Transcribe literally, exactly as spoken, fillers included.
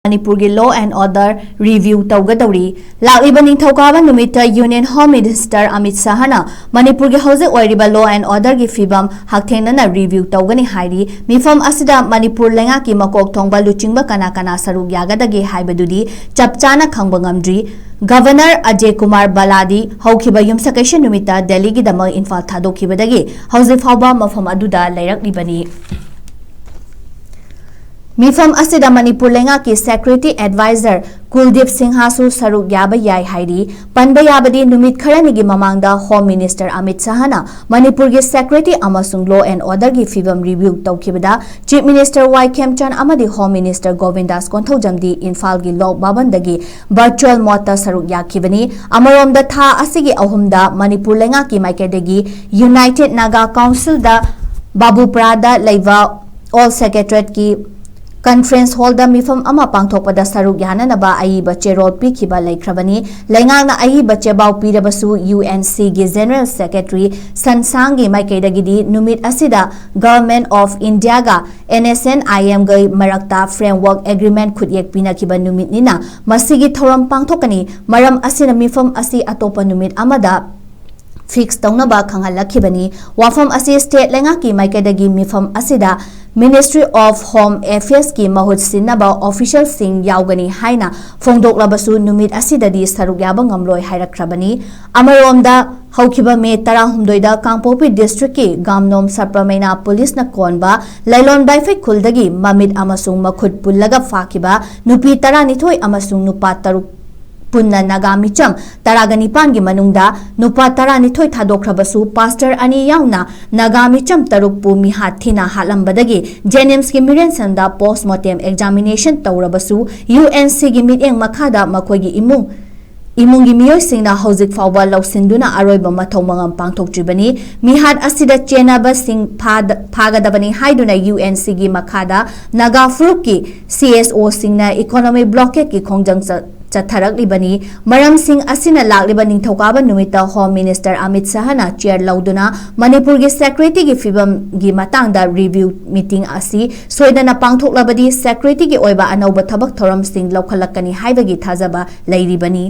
ꯃꯅꯤꯄꯨꯔꯒꯤ law and order review ꯇꯧꯒꯗꯧꯔꯤ꯫ ꯂꯥꯛꯂꯤꯕ ꯅꯤꯡꯊꯧꯀꯥꯕ ꯅꯨꯃꯤꯠꯇ Union Home Minister ꯑꯃꯤꯠ ꯁꯍꯥꯅ ꯃꯅꯤꯄꯨꯔꯒꯤ ꯍꯧꯖꯤꯛ ꯑꯣꯏꯔꯤꯕ law and order ꯒꯤ ꯐꯤꯕꯝ ꯍꯛꯊꯦꯡꯅꯅ review ꯇꯧꯒꯅꯤ ꯍꯥꯏꯔꯤ꯫ ꯃꯤꯐꯝ ꯑꯁꯤꯗ ꯃꯅꯤꯄꯨꯔ ꯂꯩꯉꯥꯛꯀꯤ ꯃꯀꯣꯛ ꯊꯣꯡꯕ ꯂꯨꯆꯤꯡꯕ ꯀꯅꯥ ꯀꯅꯥ ꯁꯔꯨꯛ ꯌꯥꯒꯗꯒꯦ ꯍꯥꯏꯕꯗꯨꯗꯤ ꯆꯞ ꯆꯥꯅ ꯈꯪꯕ ꯉꯝꯗ꯭ꯔꯤ꯫ Governor ꯑꯖꯌ ꯀꯨꯃꯥꯔ ꯕꯂꯥꯗꯤ ꯍꯧꯈꯤꯕ ꯌꯨꯝꯁꯀꯩꯁ ꯅꯨꯃꯤꯠꯇ ꯗꯦꯜꯂꯤꯒꯤꯗꯃꯛ ꯏꯝꯐꯥꯜ ꯊꯥꯗꯣꯛꯈꯤꯕꯗꯒꯤ ꯍꯧꯖꯤꯛ ꯐꯥꯎꯕ ꯃꯐꯝ ꯑꯗꯨꯗ ꯂꯩꯔꯛꯂꯤꯕꯅꯤ꯫ ꯃꯤꯐꯝ ꯑꯁꯤꯗ ꯃꯅꯤꯄꯨꯔ ꯂꯩꯉꯥꯛꯀꯤ security advisor ꯀꯨꯜꯗꯤꯞ ꯁꯤꯡꯍꯁꯨ ꯁꯔꯨꯛ ꯌꯥꯕ ꯌꯥꯏ ꯍꯥꯏꯔꯤ꯫ ꯄꯟꯕ ꯌꯥꯕꯗꯤ, ꯅꯨꯃꯤꯠ ꯈꯔꯅꯤꯒꯤ ꯃꯃꯥꯡꯗ Home Minister ꯑꯃꯤꯠ ꯁꯍꯥꯅ ꯃꯅꯤꯄꯨꯔꯒꯤ security ꯑꯃꯁꯨꯡ law and order ꯒꯤ ꯐꯤꯕꯝ review ꯇꯧꯈꯤꯕꯗ Chief Minister ꯋꯥꯏ ꯈꯦꯝꯆꯥꯟ ꯑꯃꯗꯤ Home Minister ꯒꯣꯕꯤꯟꯗꯥꯁ ꯀꯣꯟꯊꯧꯖꯝꯗꯤ ꯏꯝꯐꯥꯜꯒꯤ ꯂꯣꯛ ꯚꯕꯟꯗꯒꯤ virtual mode ꯇ ꯁꯔꯨꯛ ꯌꯥꯈꯤꯕꯅꯤ꯫ ꯑꯃꯔꯣꯝꯗ, ꯊꯥ ꯑꯁꯤꯒꯤ ꯑꯍꯨꯝꯗ ꯃꯅꯤꯄꯨꯔ ꯂꯩꯉꯥꯛꯀꯤ ꯃꯥꯏꯀꯩꯗꯒꯤ United Naga Council ꯗ ꯕꯥꯕꯨꯄꯨꯔꯥꯗ ꯂꯩꯕ All Secretariat ꯀꯤ conference hall ꯗ ꯃꯤꯐꯝ ꯑꯃ ꯄꯥꯡꯊꯣꯛꯄꯗ ꯁꯔꯨꯛ ꯌꯥꯅꯅꯕ ꯑꯏꯕ ꯆꯦꯔꯣꯜ ꯄꯤꯈꯤꯕ ꯂꯩꯈ꯭ꯔꯕꯅꯤ꯫ ꯂꯩꯉꯥꯛꯅ ꯑꯏꯕ ꯆꯦꯕꯥꯎ ꯄꯤꯔꯕꯁꯨ, U N C ꯒꯤ General Secretary ꯁꯟꯁꯥꯡꯒꯤ ꯃꯥꯏꯀꯩꯗꯒꯤꯗꯤ ꯅꯨꯃꯤꯠ ꯑꯁꯤꯗ Government of India ꯒ N S C N I M ꯒꯤ ꯃꯔꯛꯇ Framework Agreement ꯈꯨꯠꯌꯦꯛ ꯄꯤꯅꯈꯤꯕ ꯅꯨꯃꯤꯠꯅꯤꯅ ꯃꯁꯤꯒꯤ ꯊꯧꯔꯝ ꯄꯥꯡꯊꯣꯛꯀꯅꯤ꯫ ꯃꯔꯝ ꯑꯁꯤꯅ, ꯃꯤꯐꯝ ꯑꯁꯤ ꯑꯇꯣꯞꯄ ꯅꯨꯃꯤꯠ ꯑꯃꯗ fix ꯇꯧꯅꯕ ꯈꯪꯍꯜꯂꯛꯈꯤꯕꯅꯤ꯫ ꯋꯥꯐꯝ ꯑꯁꯤ state ꯂꯩꯉꯥꯛꯀꯤ ꯃꯥꯏꯀꯩꯗꯒꯤ ꯃꯤꯐꯝ ꯑꯁꯤꯗ Ministry of Home Affairs ꯀꯤ ꯃꯍꯨꯠ ꯁꯤꯟꯅꯕ official ꯁꯤꯡ ꯌꯥꯎꯒꯅꯤ ꯍꯥꯏꯅ ꯐꯣꯡꯗꯣꯛꯂꯕꯁꯨ, ꯅꯨꯃꯤꯠ ꯑꯁꯤꯗꯗꯤ ꯁꯔꯨꯛ ꯌꯥꯕ ꯉꯝꯂꯣꯏ ꯍꯥꯏꯔꯛꯈ꯭ꯔꯕꯅꯤ꯫ ꯑꯃꯔꯣꯝꯗ, ꯍꯧꯈꯤꯕ May ꯇꯔꯥꯍꯨꯝꯗꯣꯏꯗ ꯀꯥꯡꯄꯣꯛꯄꯤ district ꯀꯤ ꯒꯥꯝꯅꯣꯝ ꯁꯔꯄꯃꯩꯅꯥ police ꯅ ꯀꯣꯟꯕ ꯂꯩꯂꯣꯟ ꯕꯥꯏꯐꯩ ꯈꯨꯜꯗꯒꯤ ꯃꯃꯤꯠ ꯑꯃꯁꯨꯡ ꯃꯈꯨꯠ ꯄꯨꯜꯂꯒ ꯐꯥꯈꯤꯕ ꯅꯨꯄꯤ ꯇꯔꯥꯅꯤꯊꯣꯏ ꯑꯃꯁꯨꯡ ꯅꯨꯄꯥ ꯇꯔꯨꯛ, ꯄꯨꯟꯅ ꯅꯥꯒꯥ ꯃꯤꯆꯝ ꯇꯔꯥꯒ ꯅꯤꯄꯥꯟꯒꯤ ꯃꯅꯨꯡꯗ ꯅꯨꯄꯥ ꯇꯔꯥꯅꯤꯊꯣꯏ ꯊꯥꯗꯣꯛꯈ꯭ꯔꯕꯁꯨ, pastor ꯑꯅꯤ ꯌꯥꯎꯅ ꯅꯥꯒꯥ ꯃꯤꯆꯝ ꯇꯔꯨꯛꯄꯨ ꯃꯤꯍꯥꯠ ꯊꯤꯅ ꯍꯥꯠꯂꯝꯕꯗꯒꯤ JNIMS ꯀꯤ ꯃꯤꯔꯦꯟꯁꯟꯗ postmortem examination ꯇꯧꯔꯕꯁꯨ, U N C ꯒꯤ ꯃꯤꯠꯌꯦꯡ ꯃꯈꯥꯗ ꯃꯈꯣꯏꯒꯤ ꯏꯃꯨꯡ, ꯏꯃꯨꯡꯒꯤ ꯃꯤꯑꯣꯏꯁꯤꯡꯅ ꯍꯧꯖꯤꯛ ꯐꯥꯎꯕ ꯂꯧꯁꯤꯟꯗꯨꯅ ꯑꯔꯣꯏꯕ ꯃꯊꯧ ꯃꯉꯝ ꯄꯥꯡꯊꯣꯛꯇ꯭ꯔꯤꯕꯅꯤ꯫ ꯃꯤꯍꯥꯠ ꯑꯁꯤꯗ ꯆꯦꯟꯅꯕꯁꯤꯡ ꯐꯥꯗ-, ꯐꯥꯒꯗꯕꯅꯤ ꯍꯥꯏꯗꯨꯅ U N C ꯒꯤ ꯃꯈꯥꯗ ꯅꯥꯒꯥ ꯐꯨꯔꯨꯞꯀꯤ C S O ꯁꯤꯡꯅ economic blockade ꯀꯤ ꯈꯣꯡꯖꯪ ꯆ-, ꯆꯠꯊꯔꯛꯂꯤꯕꯅꯤ꯫ ꯃꯔꯝꯁꯤꯡ ꯑꯁꯤꯅ ꯂꯥꯛꯂꯤꯕ ꯅꯤꯡꯊꯧꯀꯥꯕ ꯅꯨꯃꯤꯠꯇ Home Minister ꯑꯃꯤꯠ ꯁꯍꯥꯅ chair ꯂꯧꯗꯨꯅ ꯃꯅꯤꯄꯨꯔꯒꯤ securityꯒꯤ ꯐꯤꯕꯝꯒꯤ ꯃꯇꯥꯡꯗ review meeting ꯑꯁꯤ ꯁꯣꯏꯗꯅ ꯄꯥꯡꯊꯣꯛꯂꯕꯗꯤ securityꯒꯤ ꯑꯣꯏꯕ ꯑꯅꯧꯕ ꯊꯕꯛ ꯊꯧꯔꯝꯁꯤꯡ ꯂꯧꯈꯠꯂꯛꯀꯅꯤ ꯍꯥꯏꯕꯒꯤ ꯊꯥꯖꯕ ꯂꯩꯔꯤꯕꯅꯤ꯫